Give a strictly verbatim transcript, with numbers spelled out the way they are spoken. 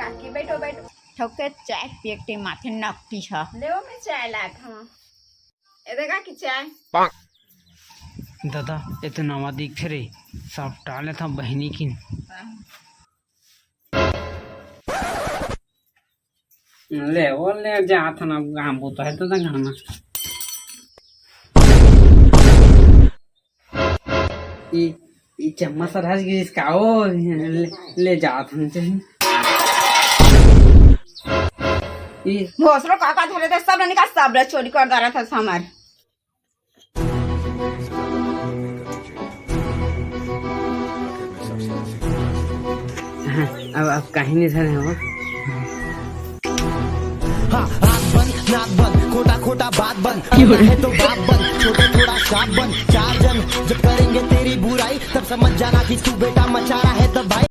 आके बैठो, बैठो। ठोके चाय पिए के टाइम आथे नकटी ह। ले वो मैं चाय लात हूँ। ए देखा कि चाय। दादा, ये तो नवा दिखथे रे, सब टाले था बहिनी किन। ले, वो ले जात हन, अब काम होता है तो घर में। ई, ई चम्मच हर हस गिस का ओ, ले, ले जात हन चाही। ई भोसरो काका धरे थे, सब निकाल, सब चोरी कर डारा था हमार। हाँ, अब, अब कहीं नहीं धरे हो। हाँ, आँख बंद, नाक बंद, खोटा खोटा बात बंद, करना है तो बाप बंद, छोटे थोड़ा शाप बंद, चार जन जब करेंगे तेरी बुराई, तब समझ जाना कि तू बेटा मचा रहा है तबाही।